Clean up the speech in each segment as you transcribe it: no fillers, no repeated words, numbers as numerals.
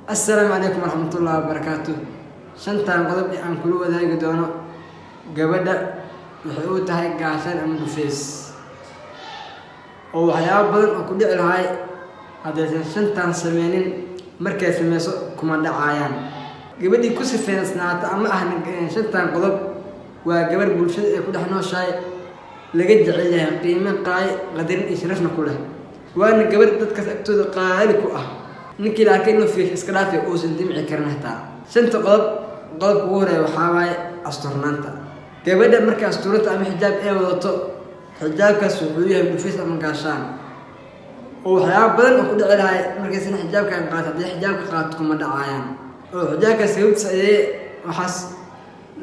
Assalaamu calaykum waraxmatullahi wabarakaatu. Shantan qodob ee aan kula wadaagi doono gabadha waxay u tahay gaashaan ama dhufeys oo waxyaabo badan oo ku dhici lahay haddaysan shantan sameynin, markay sameyso kuma dhacayaan. Gabadhii ku sifeysnaata ama ahna shantan qodob waa gabarh bulshada ay ku dhex nooshahay laga jecel yahay, qiimo, qaayo, qadarin iyo sharafna ku leh, waana gabarh dadkaas agtooda qaali ku ah. Ninkii la arkay inuu fiirsho iska dhaafay, uusan dimci karin hataa. Shanta qodob, qodobka ugu horeeya waxaa waaye asturnaanta. Gabadha markay asturanta ama xijaab ay wadato, xijaabkaas wuxuu yahay dhufays ama gaashaan oo waxyaaba badan oo ku dhici lahay markaysan xijaabkan qaato, haddii xijaabka qaato kuma dhacayaan, oo xijaabkaas sababtiis ayay waxaas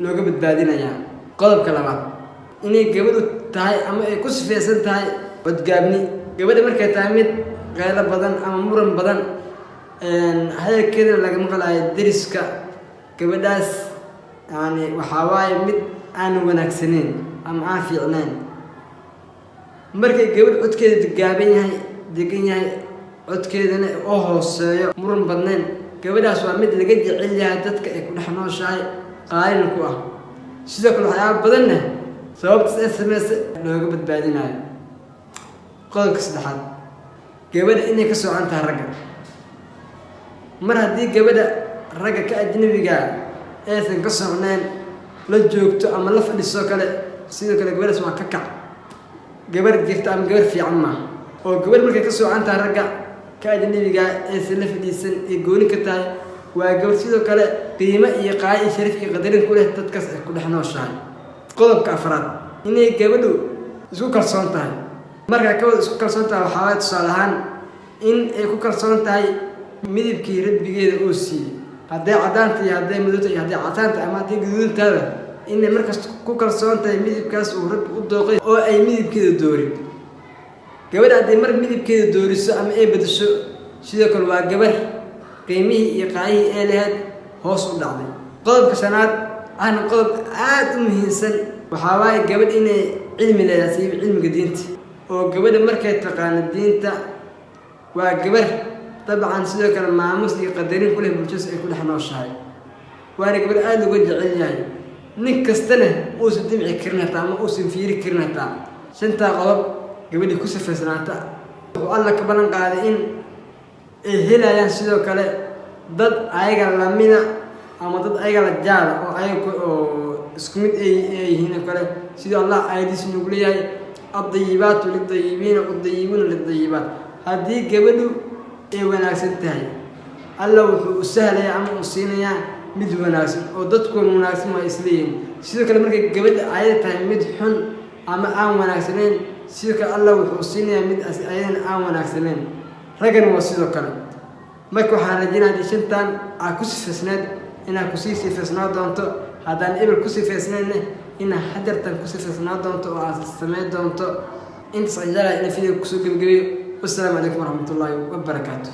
looga badbaadinayaa. Qodobka labaad, inay gabadhu tahay ama ay ku sifeysan tahay codgaabni. Gabadha markay tahay mid qeylo badan ama muran badan, hadalkeedana laga maqlayo deriska, gabadhaas yani waxaa waaye mid aan wanaagsaneyn ama aan fiicnayn. Markay gabadh codkeeda gaaban yahay, degan yahay codkeedana oo hooseeyo, muran badnayn, gabadhaas waa mid laga jecel yahay dadka ay ku dhex nooshahay, qaalina ku ah. Sidoo kale waxyaaba badanna sababtaas ay sameysa looga badbaadinayo. Qodobka saddexaad, gabadha inay ka soocan tahay ragga. Mar haddii gabadha ragga ka ajnabigaa aysan ka socnayn, la joogto ama la fadhiso kale, sidoo kale gabadhaas waa ka kac, gabarh jirta ama gabarh fiican maaha. Oo gabadh markay ka soocan tahay ragga ka ajnabigaa, aysan la fadhiisan, ee gooni ka tahay, waa gabarh sidoo kale qiimo iyo qaayo iyo sharaf iyo qadarin ku leh dadkaas ay ku dhex nooshahay. Qodobka afraad, inay gabadhu isku kalsoon tahay. Markaa ka wada isku kalsoon tahay waxaa waaya, tusaale ahaan, in ay ku kalsoon tahay midabkii rabbigeeda uu siiyey, hadday caddaanta iyo hadday madowta iyo hadday cadaanta ama hadday gaduudantaaba, inay markasta ku kalsoon tahay midabkaas uu rabbi u dooqay oo ay midabkeeda doorin. Gabadha hadday mar midabkeeda dooriso ama ay bedasho, sidoo kale waa gabar qiimihii iyo qaayihii ee lahayd hoos u dhacday. Qodobka shanaad, ahna qodob aada u muhiimsan, waxaa waaye gabadh inay cilmi leedahay, siiba cilmiga diinta. Oo gabadha markay taqaano diinta waa gabar dabcan sidoo kale maamus iyo qadarin ku leh bulshada ay ku dhex nooshahay, waana gabar aada uga jecel yahay, nin kastana uusan dimci karin hataa ama uusan fiiri karin hataa. Shantaa qodob gabadhii ku sifaysnaata, wuxuu Alla ka ballan qaaday in ay helayaan sidoo kale dad ayaga lamida ama dad ayaga la jaada oo ayaga oo isku mid ay yihiin oo kale, siduu Allah aayadiisa nagu leeyahay: "الطيبات للطيبين والطيبون للطيبات". Haddii gabadhu ay wanaagsan tahay, Alla wuxuu u sahlayaa ama uu siinayaa mid wanaagsan oo dadkuwan wanaagsan waa isleeyihiin. Sidoo kale markay gabadha ayada tahay mid xun ama aan wanaagsanayn, sidoo kale Alla wuxuu siinayaa mid ayadana aan wanaagsanayn. Raggana waa sidoo kale. Marka waxaan rajeynaya haddii shantan aad ku sifaysneed inaad kusii sifaysnaa doonto, haddaan ebel ku sifaysnaynna inaad hadeertan ku sifaysnaa doonto oo aad samayn doonto. Intaas aan jeclahay inaan video kusoo gebagabeeyo. Wassalaamu calaykum waraxmatullaahi wabarakaatu.